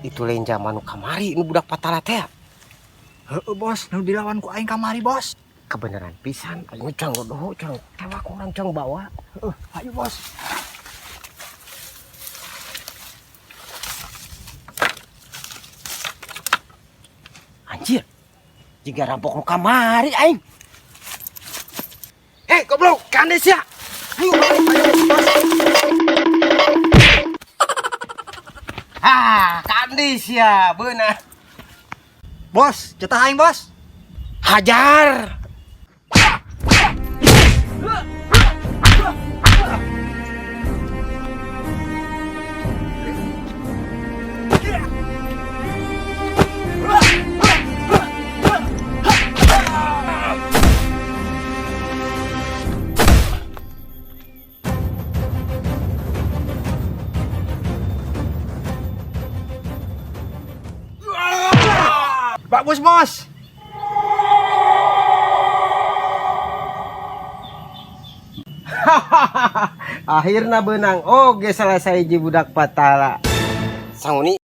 Itu lain zaman nu kamari nu budak patala teh. Heeh, Bos, nu dilawan ku aing kamari, Bos. Kebenaran pisan aing cang doho cang tewak orang cang bawa. Heeh, ayo, Bos. Anjir. Jika rampok nu kamari aing. Hei, goblok, kandes ya. Ayo, balik, balik, bos. Ah, kandis ya, beunah. Bos, jatah aing, Bos. Hajar. Bagus, Bos. Akhirnya benang. Oke, selesai ji budak patala. Sanguni.